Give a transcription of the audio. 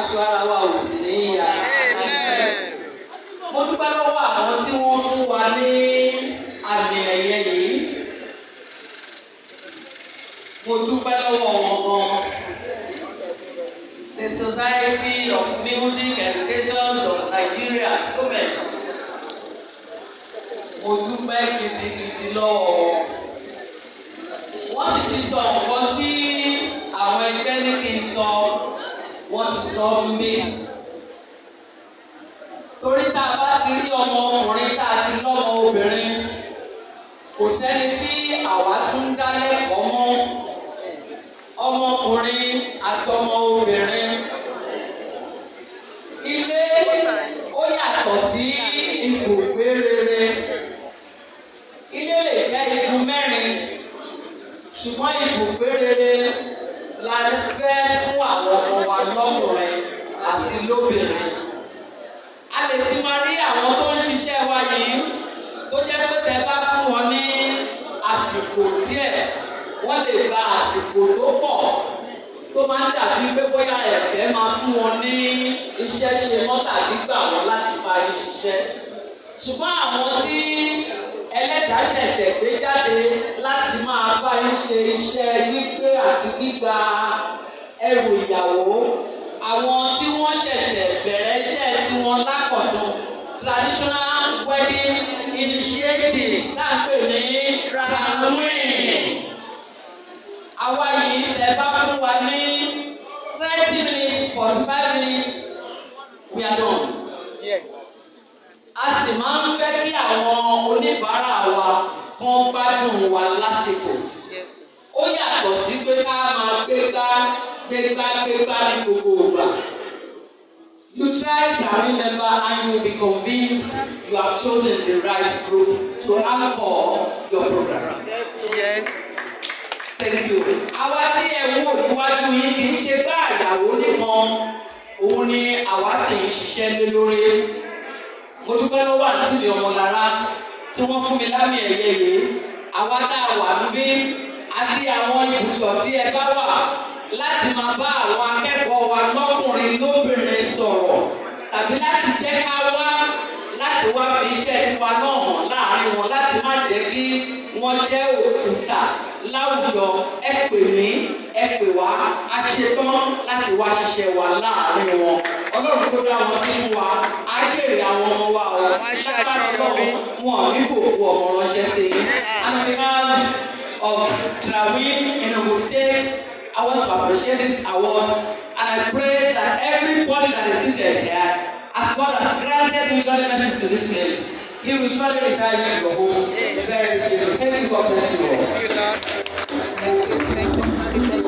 Aṣọ ara wa ò sì ní ya. Mo dúpẹ́ lọ́wọ́ àwọn tí wọ́n fún wa ní àmì ẹ̀yẹ yìí. Mo dúpẹ́ lọ́wọ́ wọn gan. The Society of Music Educators of Nigeria, SOMEN. Mo dúpẹ́ gidigidi lọ́wọ́ wọn. Wọ́n sì ti sọ nǹkan tí àwọn ẹgbẹ́ ní kí n sọ, wọ́n ti sọ mí. Torí tá a bá ti rí ọmọ ọkùnrin tá a ti lọ́mọ obìnrin, kò sẹ́ni tí àwa tún dá lẹ́kọ̀ọ́ mọ́. Ọmọkùnrin àtọmọ obìnrin. Ilé ó yàtọ̀ sí ibùgbé rere. Ilé lè jẹ́ igun mẹ́rin, ṣùgbọ́n ibùgbé rere la fẹ́ fún àwọn ọmọ wa lọ́kùnrin àti lóbìnrin. A lè ti máa rí àwọn tó ń ṣiṣẹ́ wa yìí tó jẹ́ pé tẹ bá fún wọn ní àsìkò díẹ̀, wọ́n lè gba àsìkò tó pọ̀ tó máa ń dàbí pé bóyá ẹ̀fẹ́ máa fún wọn ní iṣẹ́ ṣe mọ́ tàbí gbà wọ́n láti bá yín ṣiṣẹ́. Ṣùgbọ́n àwọn tí ẹlẹ́dàá ṣẹ̀ṣẹ̀ gbé jáde láti máa bá yín ṣe iṣẹ́ gbígbé àti gbígba ẹrù ìyàwó, àwọn tí wọ́n ṣẹ̀ṣẹ̀ bẹ̀rẹ̀ iṣẹ́ tiwọn lákọ̀tun, traditional wedding initiatives tá à ń pè ní Trawin. Àwa yìí, tẹ́ bá fún wa ní 30 minutes, 45 minutes, we are done. A sì máa ń fẹ́ kí àwọn oníbàárà wa kán gbádùn wa lásìkò. Ó yàtọ̀ sí pé ká máa gbégbá gbégbá gbégbá ní gbogbo ìgbà. You try Trawin member and you will be convinced you have chosen the right group to anchor your program. Thank you. Àwa tí ẹ wò níwájú yín, kì í ṣe bá àyàwó nìkan, òun ni àwa sì ń ṣiṣẹ́ lé lórí. Mo dúpẹ́ lọ́wọ́ àǹtí mi Ọmọlára tí wọ́n fún mi lámì ẹ̀yẹ yìí. Àwa tá a wà níbí àti àwọn ibùsọ̀ tí ẹ bá wà láti máa bá àwọn akẹ́kọ̀ọ́ wa lọ́kùnrin lóbìnrin sọ̀rọ̀ tàbí láti jẹ́ ká wá láti wá fi iṣẹ́ tiwa náà hàn láàrin wọn, láti má jẹ́ kí wọ́n jẹ́ òkúta láwùjọ, ẹ pè mí, ẹ pè wá, a ṣetán láti wá ṣiṣẹ́ wa láàrin wọn. Ọlọ́run tó dá wọn sí fún wa, á jèrè àwọn ọmọ wa o. Lágbára Ọlọ́run, wọn ò ní fòkú ọmọ ránṣẹ́ sí i. And on behalf of Trawin in Ogun State, I want to appreciate this award and I pray that everybody that is seated here, as God has granted you journey mercies to this place, He will surely return you to your home very soon. Thank you. God bless you all. Thank you, Lord. Thank you. Thank you.